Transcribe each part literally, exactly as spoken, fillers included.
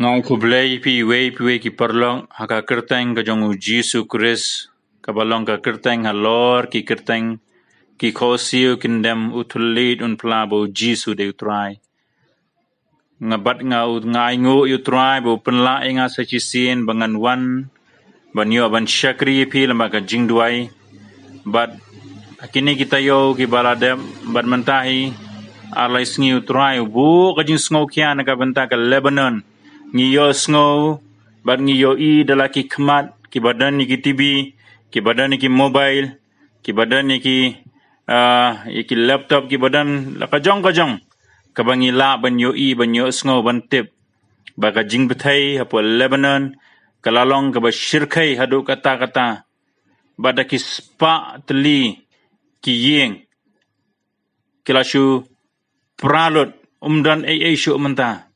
Nga khublei phi iwei pa iwei ki paralok ha ka kyrteng ka jong u Jisu Khrist, kaba long ka kyrteng halor ki kyrteng, ki khohsiew, kyndem, u thylliej, un phla ba u Jisu dei u Trai. Nga bad nga u, nga ainguh ïa u Trai ba u pynlah ïa nga sa shisien ba ngan wan ban ïoh ban shakri ïa phi lem bad ka jingduwai. Bad ha kine ki taïew kiba la dep, bad mynta hi ar lai sngi u Trai u buh ka jingsngewkhia na ka bynta ka Lebanon. Ngi ïohsngew bad ngi ïohi da la ki khmat, kiba don ïa ki T V, kiba don ïa ki mobile, kiba don ïa ki, ah, ïa ki laptop, kiba don la ka jong ka jong, kaba ngi lah ban ïohi, ban ïohsngew, ban tip ba ka jingbthei hapoh Lebanon ka la long kaba shyrkhei haduh katta katta. Bad da ki spah tylli ki ïing ki la shu pra lut, ym don ei ei shuh mynta.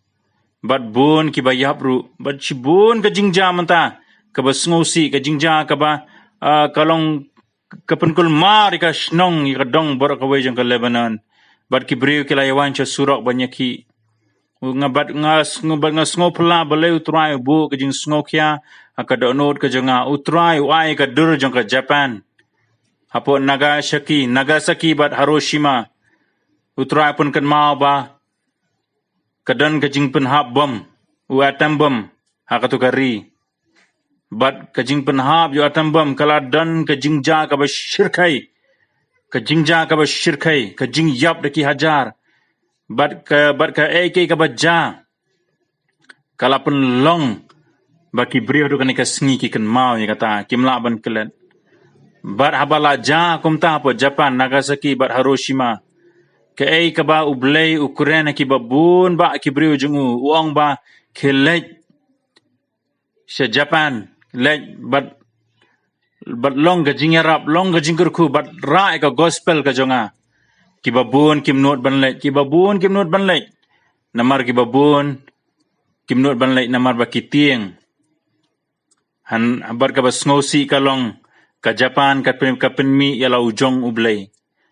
Bad bun kiba ïap ruh, bad shibun ka jingjia mynta kaba sngewsih, ka jingjia kaba, ah, ka long ka pynkulmar ïa ka shnong, ïa ka dong baroh kawei jong ka Lebanon. Bad ki briew ki la ïawan sha surok ban ïakhih. Nga bad nga sngew, bad nga sngew phylla balei u Trai u buh ka jingsngewkhia ha ka dohnud ka jong nga. U Trai u ai ka dur jong ka Japan hapoh Nagasaki, Nagasaki bad Hiroshima. U Trai u pynkynmaw ba ka don ka jingpynhap bom, u atom bom, ha katu ka ri. Bad ka jingpynhap ïa u atom bom ka la don ka jingjia kaba shyrkhei, ka jingjia kaba shyrkhei, ka jingïap da ki hajar. Bad ka, bad kaei kaei kaba jia ka la pynlong ba ki briew haduh kane ka sngi ki kynmaw ïa kata, kim lah ban klet. Bad haba la jia kumta hapoh Japan, Nagasaki bad Hiroshima, kaei kaba U Blei u kren ha kiba bun bah ki briew jong u, u ong ba khie leit sha Japan, leit bad, bad long ka jingïarap, long ka jingkyrkhu, bad rah ïa ka gospel ka jong nga. Kiba bun kim nud ban leit, kiba bun kim nud ban leit. Namar kiba bun kim nud ban leit namar ba ki tieng. Han, bad kaba sngewsih ka long, ka Japan ka pyn, ka pynmih ïa la u jong U Blei.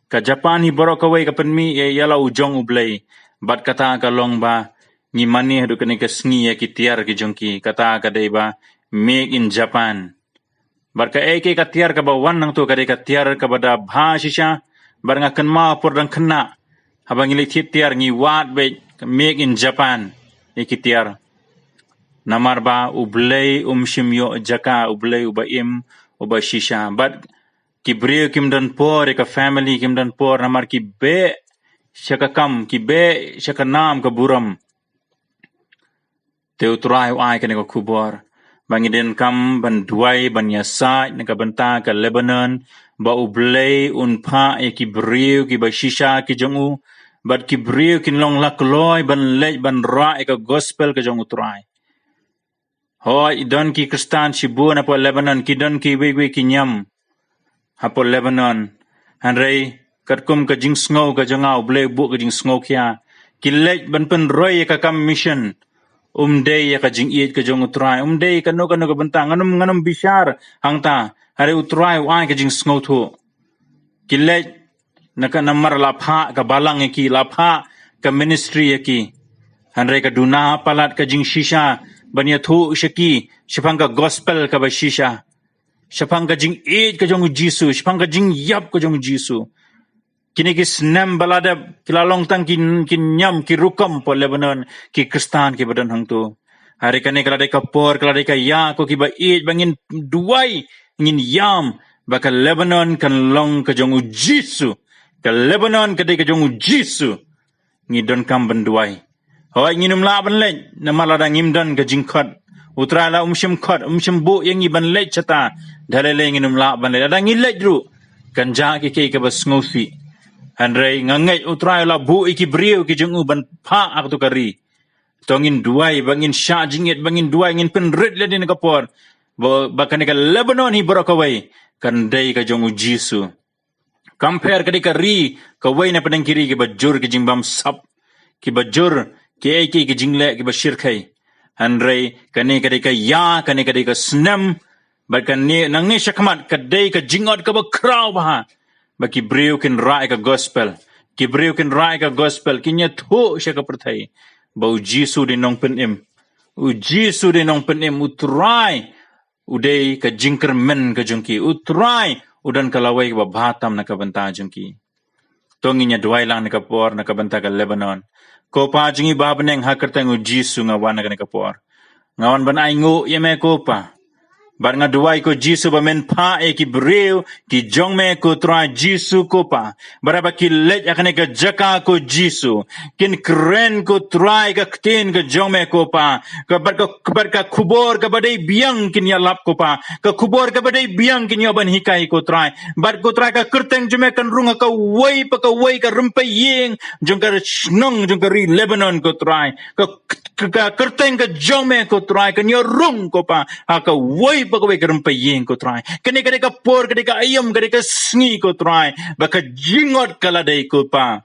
Ka Japan hi baroh kawei ka pynmih ïa, ïa la u jong U Blei. Bad kata ka long ba ngi mane haduh kane ka sngi ïa ki tiar ki jong ki, kata ka dei ba Make in Japan. Bad kaei kaei ka tiar kaba wan nangto ka dei ka tiar kaba da bha shisha. Bad nga kynmaw por dang khynnah haba ngi leit thied tiar ngi wad beit Make in Japan ïa ki tiar. Namar ba U Blei um shym ïoh jaka, U Blei uba im, uba shisha. Bad ki briew kim don por, ïa ka family kim don por, namar ki beh sha ka kam, ki beh sha ka nam ka burom. Te U Trai u ai kane ka khubor ba ngi donkam ban duwai, ban ïasaid na ka bynta ka Lebanon, ba U Blei un phah ïa ki briew kiba shisha ki jong u, bad ki briew kin long la kloi ban leit ban rah ïa ka gospel ka jong U Trai. Hooid, don ki Khristan shibun hapoh Lebanon, ki don kiwei kiwei ki niam hapoh Lebanon. Hynrei katkum ka jingsngew ka jong nga, U Blei u buh ka jingsngewkhia. Ki leit ban pynroi ïa ka kam mission. Um dei ïa ka jingïeit ka jong U Trai, um dei kano kano ka bynta, ngan ym, ngan ym bishar hangta. Hynrei U Trai u ai ka jingsngewthuh. Ki leit na ka namar la phah ka balang ïa ki, la phah ka ministry ïa ki. Hynrei ka duna palat ka jingshisha ban ïathuh sha ki shaphang ka gospel kaba shisha, shaphang ka jingïeit ka jong U Jisu, shaphang ka jingïap ka jong U Jisu. Kine ki snem ba la dep ki la long tang ki, ki niam ki rukom hapoh Lebanon, ki Khristan kiba don hangto. Hynrei kane ka la dei ka por, ka la dei ka ïa ko kiba ïeit ba ngin duwai, ngin ïam ba ka Lebanon kan long ka jong U Jisu. Ka Lebanon ka dei ka jong U Jisu. Ngi donkam ban duwai. Hooid, ngin ym lah ban leit namar lada ngim don ka jingkhot. U Trai la um shym khot, um shym buh ïa ngi ban leit shata. Da lei lei ngin ym lah ban leit. Lada ngi leit ruh kan jah kiei kiei kaba sngewsih. Hynrei nga ngeit U Trai u la buh ïa ki briew ki jong u ban phah ha katu ka ri. To ngin duwai ba ngin shah jingit, ba ngin duwai, ngin pynrit lade na ka por ba, ba kane ka Lebanon hi baroh kawei kan dei ka jong U Jisu. Kam pher ka dei ka ri kawei na pdeng ki ri kiba jur ki jingbamsap, kiba jur kiei kiei ki jingleh kiba shyrkhei. Hynrei kane ka dei ka ïa, kane ka dei ka snem, bad kane nangne shakhmat ka dei ka jingot kaba khraw bha. Ba ki briew kin rah ïa ka gospel. Ki briew kin rah ïa ka gospel, kin ïathuh sha ka pyrthei ba U Jisu u dei Nongpynim. U Jisu u dei Nongpynim, u Trai u dei ka jingkyrmen ka jong ki, u Trai u don ka lawei kaba bha tam na ka bynta jong ki. To ngin ïa duwai lang na ka por na ka bynta ka Lebanon. Ko Pa jong ngi ba ha bneng, ha kyrteng u Jisu nga wan na kane ka por. Nga wan ban ainguh ïa me ko Pa. Bad nga duwai ko Jisu ba men phah ïa ki briew ki jong me ko Trai Jisu ko Pa. Bad haba ki leit ha kane ka jaka ko Jisu, kin kren ko Trai ka ktien ka jong me ko Pa. Ka bad ka, bad ka khubor kaba dei biang kin ïalap ko Pa. Ka khubor kaba dei biang kin ïoh ban hikai ko Trai. Bad ko Trai ka kyrteng jong me kan rung ha kawei pa kawei ka rympei ïing jong ka shnong jong ka ri Lebanon ko Trai. Ka, ka, ka kyrteng ka jong me ko Trai kan ïoh rung ko Pa ha kawei pa kawei ka rympei ïing ko Trai. Kane ka dei ka por, ka dei ka aïom, ka dei ka sngi ko Trai ba ka jingngot ka la dei ko Pa.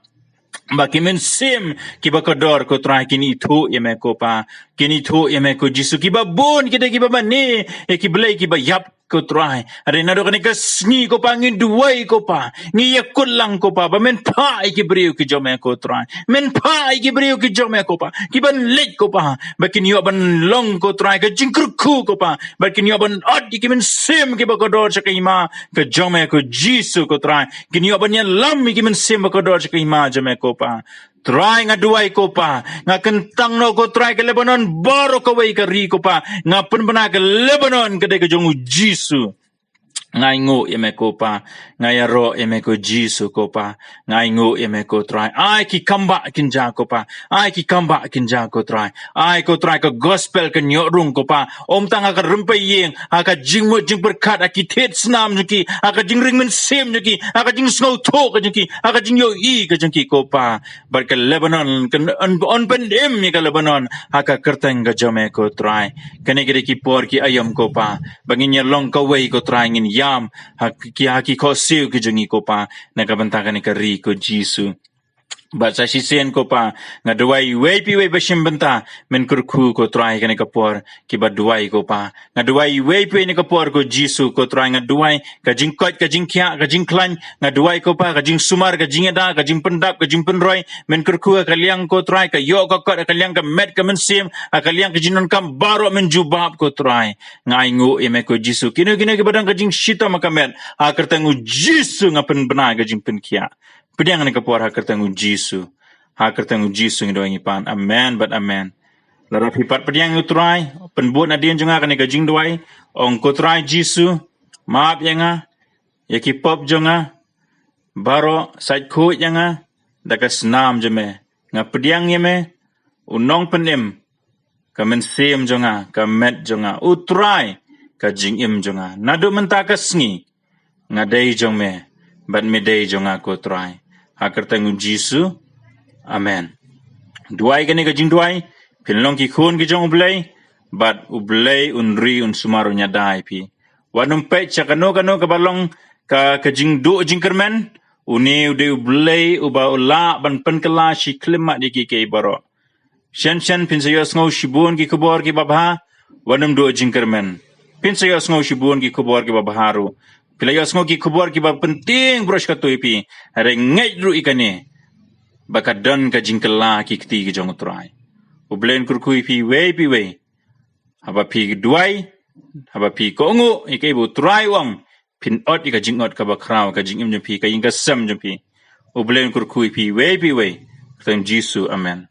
Ba ki mynsiem kiba kordor ko Trai kin ithuh ïa me ko Pa. Kin ithuh ïa me ko Jisu. Kiba bun ki dei kiba mane ïa ki blei kiba ïap ko Trai. Hynrei naduh kane ka sngi ko Pa ngi duwai ko Pa, ngi ïakut lang ko Pa ba men phah ïa ki briew ki jong me ko Trai. Men phah ïa ki briew ki jong me ko Pa, kiban leit ko Pa, ba kin ïoh ban long ko Trai ka jingkyrkhu ko Pa, ba kin ïoh ban ot ïa ki mynsiem kiba kordor sha ka hima ka jong me ko Jisu ko Trai. Kin ïoh ban ïalam ïa ki mynsiem ba kordor sha ka hima jong me ko Pa. Trai nga duwai ko Pa, nga kyntang noh ko Trai ka Lebanon baroh kawei ka ri ko Pa. Nga pynbna ka Lebanon ka dei ka jong u Jisu. Nga ainguh ïa me ko Pa, nga ïaroh ïa me ko Jisu ko Pa. Nga ainguh ïa me ko Trai. Ai ki kambah kin jia ko Pa. Ai ki kambah kin jia ko Trai. Ai ko Trai ka gospel kan ïoh rung ko Pa. Ym tang ha ka rympei ïing, ha ka jingmut jingpyrkhat, ha ki thied snam jong ki, ha ka jingring mynsiem jong ki, ha ka jingsngewthuh ka jong ki, ha ka jingïohi ka jong ki ko Pa. Bad ka Lebanon kan yn, yn pynim ïa ka Lebanon ha ka kyrteng ka jong me ko Trai. Kane ka dei ki por ki aïom ko Pa ba ngin ïa long kawei ko Trai, ngin ïam ha ki, ha ki khohsiew ki jong ngi ko Pa, na ka bynta kane ka ri ko Jisu. Bad sa shisien ko Pa, nga duwai iwei pa iwei ba shim bynta, men kyrkhu ko Trai kane ka por kiba duwai ko Pa. Nga duwai iwei pa iwei na ka por ko Jisu ko Trai, nga duwai ka jingkoit, ka jingkhiah, ka jingkhlaiñ, nga duwai ko Pa ka jingsumar, ka jingïada, ka jingpyndap, ka jingpynroi, men kyrkhu ha ka liang ko Trai ka ïoh ka kot, ha ka liang ka met ka mynsiem, ha ka liang ka jingdonkam baroh men jubab ko Trai. Nga ainguh ïa me ko Jisu. Kino kino kiba don ka jingshitom ha ka met, ha kyrteng u Jisu nga pynbna ka jingpynkhiah. Pdiang na ka por ha kyrteng u Jisu. Ha kyrteng u Jisu ngi duwai ngi pan. Amen bad amen. Lada phi pat pdiang ïa u Trai, pynbud nadien jong nga kane ka jingduwai. Ong ko Trai Jisu, map ïa nga ïa ki pop jong nga baroh, sait khuid ïa nga da ka snam jong me. Nga pdiang ïa me, u Nongpynim, ka mynsiem jong nga, ka met jong nga, u Trai, ka jingim jong nga. Naduh mynta ka sngi nga dei jong me bad me dei jong nga ko Trai. Ha kyrteng u Jisu. Amen. Duwai kane ka jingduwai, phin long ki khun ki jong u Blei, bad u Blei un ri un sumar un ïada ïa phi. Wat nym peit sha kano kano kaba long ka, ka jingduh jingkyrmen. Une u dei u Blei uba u lah ban pynkylla shi khyllipmat ïa kiei kiei baroh. Shen shen phin sa ïohsngew shibun ki khubor kiba bha, wat nym duh jingkyrmen. Phin sa ïohsngew shibun ki khubor kiba bha ruh. Phi la ïohsngew ki khubor kiba pyntieng baroh shi katto ïa phi. Hynrei ngeit ruh ïa kane ba ka don ka jingkylla ha ki kti ki jong u Trai. U Blei un kyrkhu ïa phi iwei pa iwei. Haba phi duwai, haba phi kohnguh ïa kaei ba u Trai u ong, phin ot ïa ka jingot kaba khraw ha ka jingim jong phi, ka ïing ka sem jong phi. U Blei un kyrkhu ïa phi iwei pa iwei. Kyrteng Jisu. Amen.